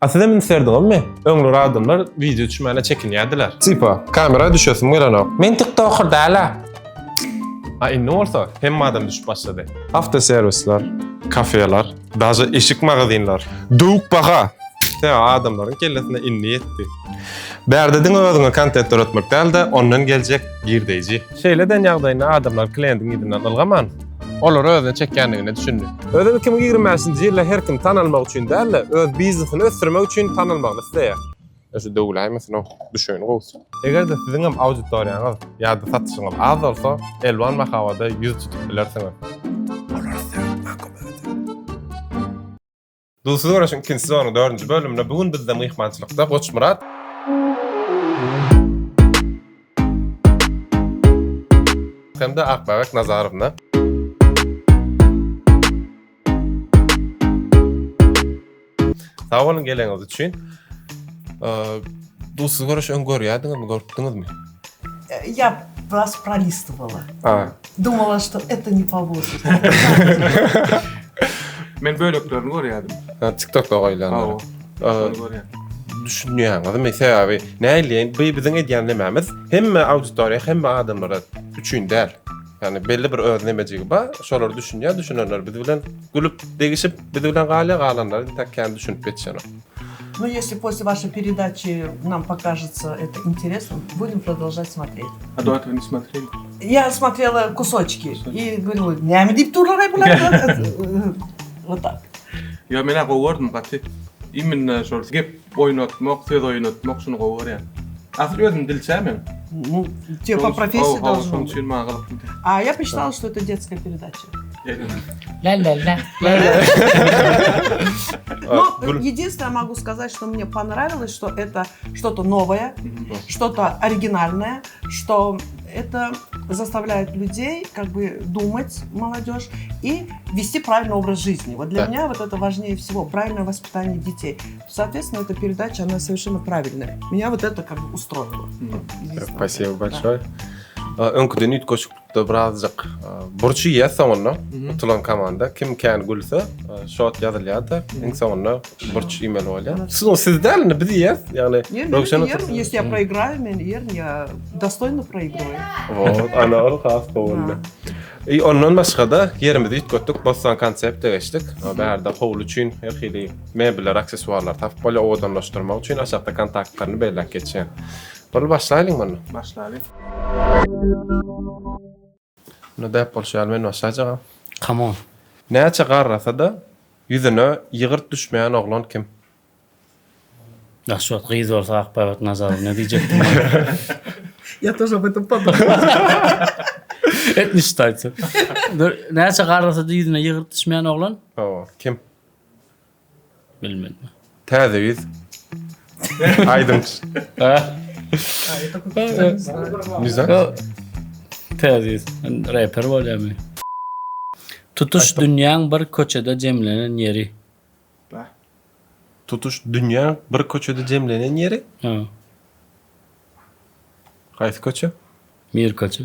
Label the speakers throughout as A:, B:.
A: A sizem üns berdiňizmi? Öňler adamlar wideo düşmäne çekinýärdiler. Tipa, kamera düşesim gelenok. Men tiktoker däl-ä. A indi bolsa hemme adam düşüp başlady. Awtoserwisler, kafeler, daže eşik magazinler. Döwük baha! Sebäbi adamlaryň kellesine indi ýetdi. Bärde diňe özüňe kontent döretmek däl-de, ondan geljek girdeýji. Şeýle eden ýagdaýynda adamlar klientiň yzyndan ylgaman, olary özüne çekýändigine düşündi. Özem 2025-nji ýylda her kim tanalmak üçin däl-de, öz biznesini ösdürmek üçin tanalmagyny isleýär. Şu döwüläýmesin-ow, düşeýin gowusy. Eger-de siziň hem auditoriýaňyz ýa-da satyşyňyz az bolsa, Elwan mahabada ýüz tutup bilersiňiz. Olar size hökman kömek eder. Duzsuz göreşiň ikinji sezonyň dördünji bölüminde bu gün bizde myhmançylykda Goçmyrat. Hem-de Akbäbek Nazarowna. Sag boluň geleniňiz üçin. Duzsuz göreşi öň görýärdiňizmi, görüpdiňizmi?
B: Я вас пролистывала.
A: A.
B: Думала, что это не по возрасту.
C: Men böleklerini görýärdim.
A: TikTokda goýlanlary.
C: Hawa. Şony görýän.
A: Düşünýäňizmi? Sebäbi näleýin, bu biziň edýän nemämiz hemme auditoriýa, hemme adamlara üçin däl. Ýagny belli bir öz nemejigi bar, şolar düşünýär, düşünenler biz bilen gülüp, degişip, biz bilen galýar, galanlary entek kän düşünip ýetişenok.
B: Ну, если после вашей передачи нам покажется это интересным, будем продолжать смотреть.
C: А до этого не смотрели?
B: Я смотрела кусочки и говорила, näme diýip durlar bular? Вот так.
C: Ýa men-ä gowy gördüm gaty. Imенно şol gep oýnatmak, söz oýnatmak şuny gowy görýän. Asyl özüm dilçä men.
B: Ну, тебе по профессии должно
C: Şonuň üçin maňa gyzykly.
B: А я посчитала, что это детская передача.
D: La-la-la.
B: Но единственное могу сказать, что мне понравилось, что это что-то новое, что-то оригинальное, что это заставляет людей как бы думать, молодежь, и вести правильный образ жизни. Вот для
A: Да.
B: меня вот это важнее всего, правильное воспитание детей. Соответственно, эта передача, она совершенно правильная. Меня вот это как бы устроило. Единственное.
A: Спасибо
B: Да.
A: большое. Öňküden üýtgeşiklikde birazjyk burç iýýär soňunda utulan komanda. Kim kän gülse, şot ýazylýar-da, iň soňunda burç iýmeli bolýar. Siz siz däl, indi biz iýýäs. Ýagny
B: Не, men
A: Röwşen
B: iýerin,
A: otursyn.
B: если я проиграю, men iýerin, я достойно проигрываю.
A: Wot, ana ol has gowy boldy. I ondan başga-da ýerimizi üýtgetdik, Bossan konsepte geçdik. Bärde howly üçin her hili mebeller, aksessuarlar tapyp bolýar, owadanlaşdyrmak üçin aşakda kontaktlaryny belläp geçýän. Boldy başlaýlyň munda.
C: Başlaly.
A: Munda däp bolşy ýaly men başlaýjagam.
D: Come on.
A: Näçe garrasa-da, ýüzüne ýygyrt düşmeýän oglan kim?
D: Ýa şu wagt gyz bolsa Akbäbek Nazarowna diýjekdim.
B: Я тоже об этом подумала.
D: Et ne считается. Dur, näçe garrasa-da ýüzüne ýygyrt düşmeýän oglan?
A: Hawa, kim?
D: Bilmedim.
A: Täze ýüz. Aýdymçy. Ne знаю.
D: Täze ýüz. Reper bolýarmy? Tutuş dünýäň bir köçede jemlenen ýeri.
A: Tutuş dünýäň bir köçede jemlenen ýeri?
D: Ha.
A: Haýsy köçe?
D: Mir köçe.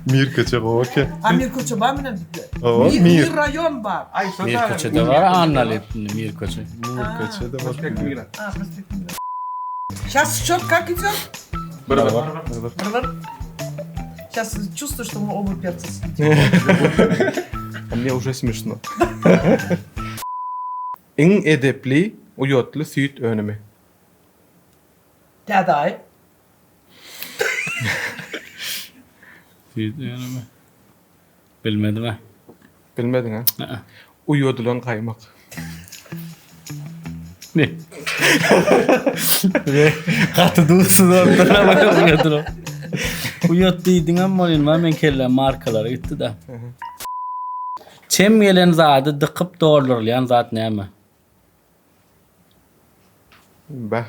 A: Mir köçe gowy eken.
B: A Mir köçe bar menen bizde?
A: Hawa,
B: Mir,
A: Mir.
B: Mir raýon bar.
D: Mir köçede bar, Annaly Mir köçe.
A: Mir köçede bar.
C: Prospekt Mira.
B: A, prospekt Mira. Сейчас счет как идет?
C: Bir bir.
B: Bir-bir. Сейчас чувствую, что мы оба перца съедим.
C: A мне уже смешно. Iň edepli, uýatly süýt önümi.
B: Tädaý.
D: Süýt önümi. Bilmedim-ä.
C: Bilmediň-ä?
D: Aa.
C: Uýadylan gaýmak.
D: Ne? Gaty duzsuz bolupdyr. Uýadylan. Uýat diýdiňem welin, men kelläm markalara gitdi-de. Çem gelen zady dykyp doldurylýan zat näme?
C: Bäh.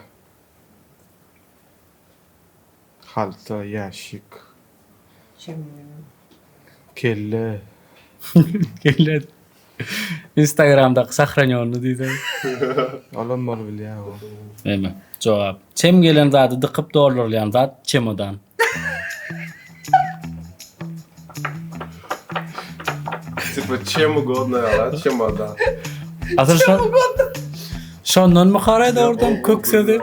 C: Halta, ýaşik. Kelle.
D: Kelle. Instagramdaky sahranýonny diýseň.
C: Olam bolup bilýär o.
D: Näme? Jogap. Çem gelen zady dykyp doldurylýan zat çemodan.
A: Tipa çem ugodno ýaly, çemodan.
D: Asyl şo Şondan mı haraý dogrudan kök sözi?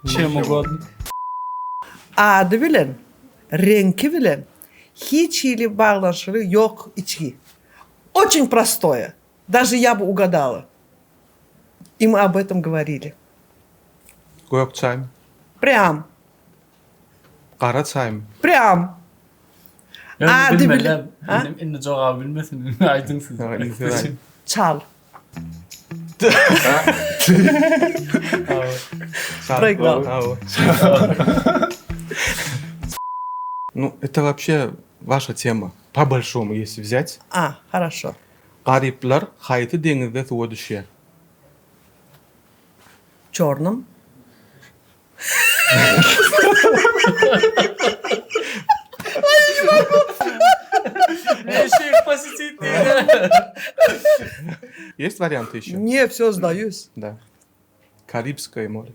D: Çem ugodno.
B: Ady bilen, reňki bilen hiç hili baglanyşygy ýok içgi. Oçin prostoýa. Daže ýa by ugadala. I my ob etom govorili.
C: Gök çaýmy?
B: Prýam.
C: Gara çaýmy?
B: Prýam.
D: Ady bilen. Indi jogaby bilmesin. Aýdyň siz.
B: Çal. Proigrал.
C: Ну, это вообще ваша тема. По большому, если взять.
B: A, хорошо.
C: Garyplar haýsy deňizde suwa düşýär?
B: Çornom.
C: Есть варианты еще?
B: Не, все, сдаюсь.
C: Да. Карибское море.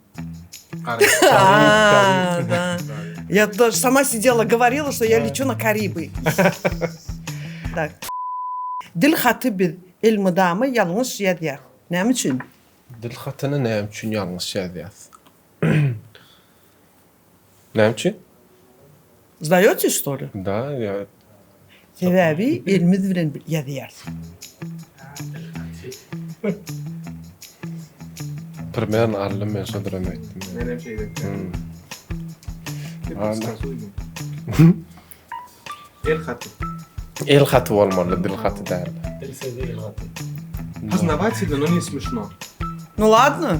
B: А, да. Я даже сама сидела, говорила, что я лечу на Карибы. Так. Dil haty biz elmydama ýalňyş ýazýas. Näme üçin?
A: Dil hatyny näme üçin ýalňyş ýazýas? Näme üçin?
B: Sdaýotes, što li?
A: Da, ýa.
B: Sebäbi elimiz bilen ýazýarys.
A: Primerno aldym men şoduram öýtdüm.
C: Men hem şeýle. El haty.
A: El haty bolmaly, dil haty däl.
D: Dil sözi el haty.
C: Poznawatelno, no nie smyşno.
B: No ladno.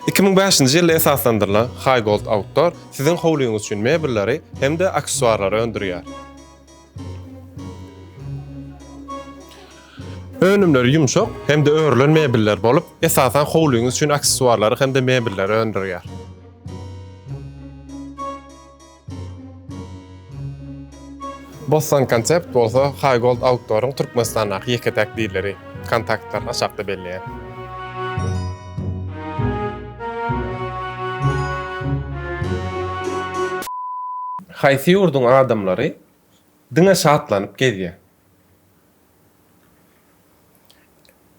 A: 2005-nji ýylda esaslandyrylan High Gold Outdoor siziň howlyňyz üçin mebelleri hem-de aksessuarlary öndürýär. Önümleri ýumşak hem-de örülen mebeller bolup, esasan howlyňyz üçin aksessuarlary hem-de mebelleri öndürýär. Bossan Concept bolsa High Gold Outdoor-yň Türkmenistandaky ýeke-täk dileri. Kontaktlaryny aşakda belleýän. Haýsy ýurduň adamlary diňe şatlanyp gezýär?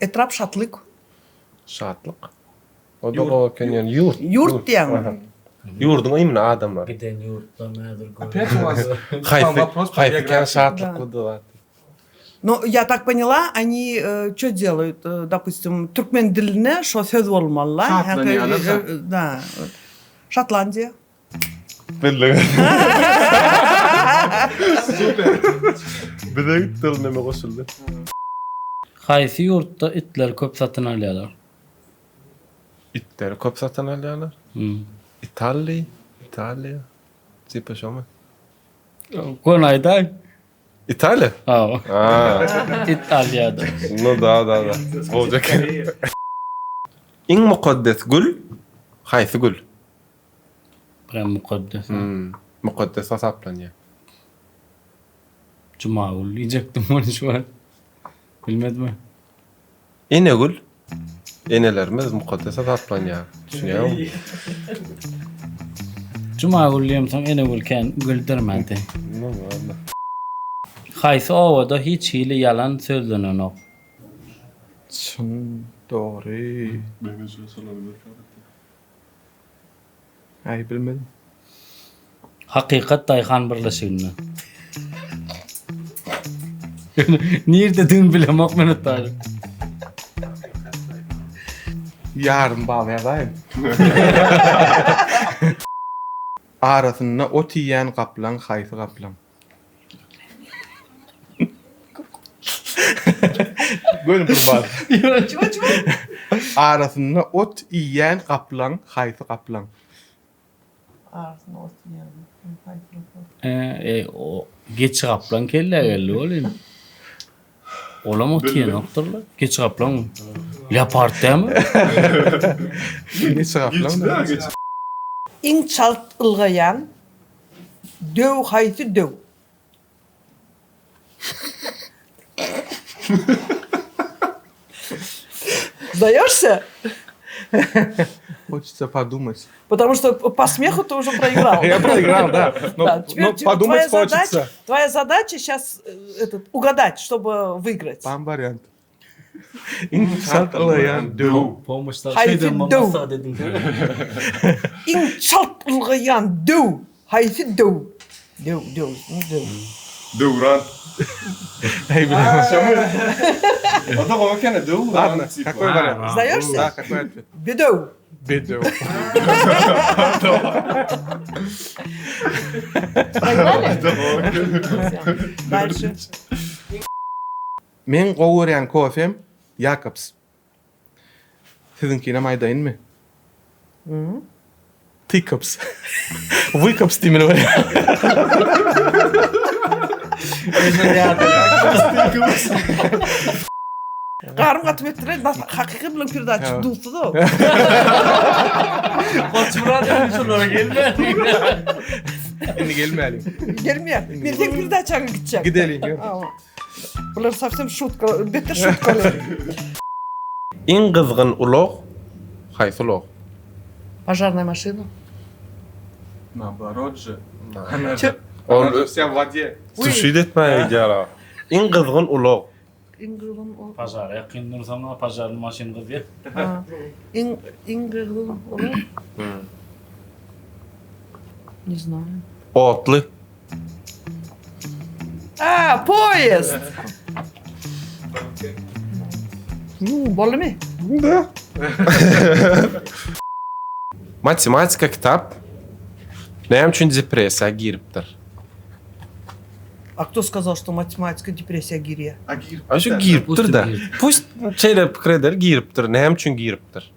B: Etrap Şatlyk.
A: Şatlyk. O da gowy eken ýöne ýurt.
B: Ýurt diýýäňmi?
A: Ýurduň imni adamlary.
D: Giden ýurtdan häzir
C: Опять у вас
A: Haýsy
C: вопрос по
A: haýsy kän
C: географии.
A: şatlyklydy zat.
B: No, я так поняла, они что делают? Э, Допустим, türkmen diline şo söz bolmaly.
C: Şatlanýarlar da.
B: Э, Да. Şotlandiýa.
A: Bildim. Bize gitdi ol neme goşuldy.
D: Haýsy ýurtda itleri köp satyn alýarlar?
A: Itleri köp satyn alýarlar.
D: Hmm.
A: Italiý, Italiýa. Tipa şomy?
D: Göni aýdaý.
A: Italiýa?
D: Hawa.
A: Aa.
D: It alýardy.
A: No da da da. Gowja eken. Iň mukaddes gül haýsy gül?
D: Birem mukaddes.
A: Hmm. Mukaddes hasaplanýar.
D: Jumagül diýjekdim ony şu wagt. Bilmedimi?
A: Enegül. Enelerimiz mukaddes hasaplanýar. Düşünýäňmi?
D: Jumagül diýemsoň Enegül kän güldürmedi.
A: No, ладно.
D: Haýsy obada hiç hili ýalan sözlenenok?
C: Çyn, dogry. Aý bilmedim.
D: Hakykat daýhan birleşiginde. Nirdedigini bilemok men otdaýly.
C: Ýarym bal ýazaýyn. Arasynda ot iýýän gaplaň haýsy gaplaň? Göni bir bal. Arasynda ot iýýän gaplaň haýsy gaplaň?
B: Arasynda ot iýýän haýsy gaplaň?
D: E, o geçi gaplaň kellä geldi welin. Olam ot iýenokdyrlar. Geçi gaplaň. Leopard dämi?
C: Geçi gaplaň.
B: Iň çalt ylgaýan döw haýsy döw? Sdaýoşsa?
C: Хочется подумать.
B: Потому что по смеху ты уже проиграл.
C: Я проиграл, да. Но,
B: Да, теперь
C: но
B: тебе-
C: подумать
B: твоя
C: хочется.
B: Задача, твоя задача сейчас этот, угадать, чтобы выиграть.
C: Tam wariant. Iň çalt ylgaýan döw.
D: Pomuşlar
B: Haýsy
D: şeýdem
B: döw?
D: bolmasa dediň.
B: Iň çalt ylgaýan döw. Haýsy döw? Döw, döw, döw.
A: Döwran.
C: Ey bilemem.
A: O da gowy ekeni döwran.
C: Ладно, какой вариант?
B: Сдаешься?
C: Да, какой ответ?
B: Bedew.
C: Bedew.
B: Проиграли? Дальше.
C: Meň gowy görýän kofem Jacobs. Siziňkinem aýdaýynmy? Teacups. Wycups diýmeli bolýar.
B: Garym gatyp etdiler. Bas hakyky bilen perdaçy duzsuz o.
D: Goçmyrat indi şulara gelme.
C: Indi gelmäliň.
B: Gelmeýär. Men seň perdaçaňa gitjek.
C: Gideliň.
B: Bular sowsem şutka, beter şutkaly.
A: Iň gyzgyn ulag haýsy ulag?
B: Požarnaýa maşyna.
C: Naoborot же.
A: Ol
C: Вся в воде.
A: Tuşit etmäge gidýär. Iň gyzgyn ulag.
B: Iň gyzgyn ulag.
D: Pažara ýakyn dursaň, pažarny maşyn gyzýar.
B: Iň iň gyzgyn ulag. Не знаю.
A: Otly.
B: A, poýezd. Nu, boldumy?
A: Da. Matematika kitap näme üçin depressiýa giripdir?
B: A kto skazal, što matematika depressiýa girýär?
A: A şu giripdir-de. Pust şeýle pikir eder, giripdir. Näme üçin giripdir?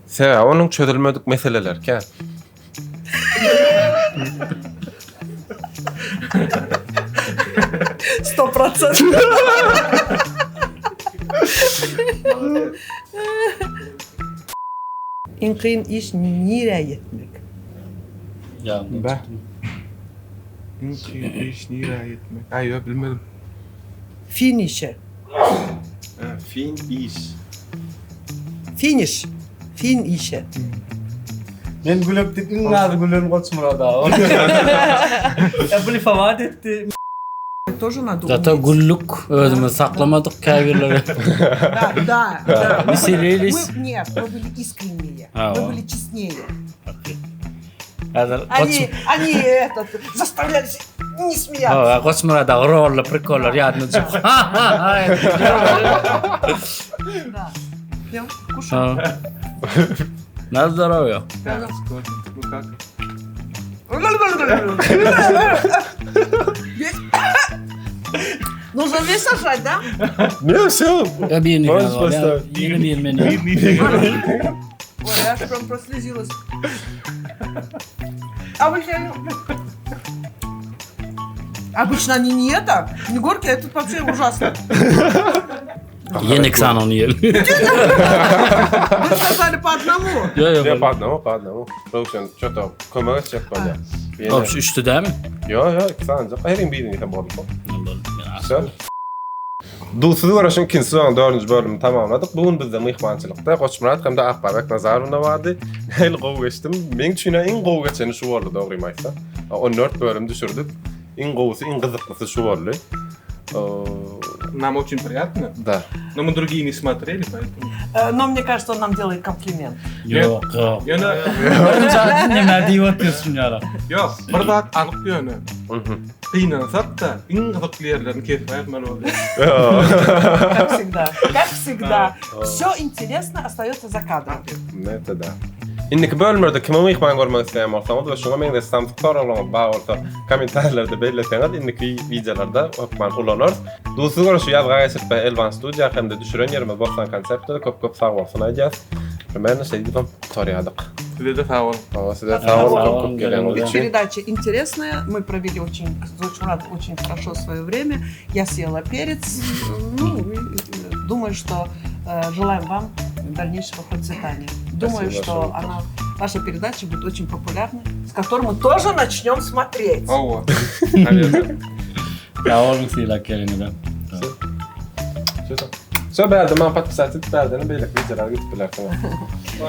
A: Sebäbi onuň çözülmedik meseleleri kän.
B: Sto prosent. Iň kyn iş nirä ýetmek?
D: Ýa.
C: Iň kyn iş nirä ýetmek? Aý ýok bilmedim.
B: Finişe.
A: Fin iş.
B: Finiş. Fin işe.
D: Men gülüp diýip iň az gülen Goçmyrat aga. Ýa blifowat etdi.
B: Тоже надо
D: Zata
B: umetь.
D: güllük özümizi saklamadyk käbirleri.
B: Да, да, да.
D: Веселились.
B: Мы, нет, мы были искреннее,
D: А,
B: мы
D: о.
B: были честнее.
D: Häzir Goç
B: Они, они этот, заставляли не смеяться.
D: Hawa, Goçmyrat aga rolly prikollar ýadyna düşüp. Ha ha ha.
B: Да. Пьем, кушаем.
D: Ha. Na zdrowie.
C: Ну как?
B: Весь- Нужно весь сожрать, да?
A: Ne wsё.
D: Ýa birini
A: Boş başla.
D: Ýene bir meni.
B: Ой, я аж прям прослезилась. А вы Обычно они не это, не горькие, а тут вообще ужасно.
D: Ýene iki sany ony iýeli.
B: Вы сказали по одному.
D: Ýok,
A: Ýa
D: ýok.
A: pa adnamo, pa adnamo. Röwşen, ço-to kömek etjek bolýar. Ýene.
D: Obşi üçdi dämi?
A: Ýok, ýok, iki sanyjak. Heriň birini ýesem boldy. Wsё. Duzsuz göreşiň ikinji sezonyň dördünji bölümini tamamladyk. Bu gün bizde myhmançylykda Goçmyrat hem-de Akbäbek Nazarowna bardy. Nähili gowy geçdim. Meň üçin-ä iň gowy geçeni şu boldy, dogrymy aýtsam. 14 bölüm düşürdik. Iň gowusy, iň gyzyklysy şu boldy.
C: Нам очень приятно.
A: Da.
C: Но мы другие не смотрели, поэтому...
B: Э, Но мне кажется, он нам делает комплимент.
D: Ýok, ýok.
C: Ýöne,
D: Näme diýip otyrsyň ýara?
C: ýok, bir zat anyk ýöne. Gynansak-da, iň gyzykly ýerlerini kesip aýyrmaly bolýar.
B: Как всегда. Как всегда. Все интересно остается за кадром.
A: Это да. Indiki bölümlerde kimi myhman görmek isleýän bolsaňyz we şuňa meňzeş samsyk soraglaryňyz bar bolsa, kommentariýalarda belleseňiz, indiki wideolarda hökman ulanarys. Duzsuz görüşi ýazga geçirip Elwan Studio hem-de düşüren ýerimiz Bossan Konseptde köp-köp sag bolsun aýdýas. Примерно şeýdibem gutarýardyk.
C: Size-de sag boluň.
A: Hawa, size sag boluň köp köp geleniňiz üçin.
B: Передача интересная. Мы провели очень, очень рад, очень хорошо свое время. Я съела перец. Ну, и, э, думаю, что э, желаем вам дальнейшего процветания. Думаю,
A: Спасибо
B: что
A: большое.
B: она, ваша передача будет очень популярной, с которой мы тоже начнем смотреть.
C: Hawa. Наверное.
D: Sag boluň sylap geleniňize.
A: Всё. Şo bärde maňa podpisat edip bärdenem beýleki wideolara gidip bilersiňiz.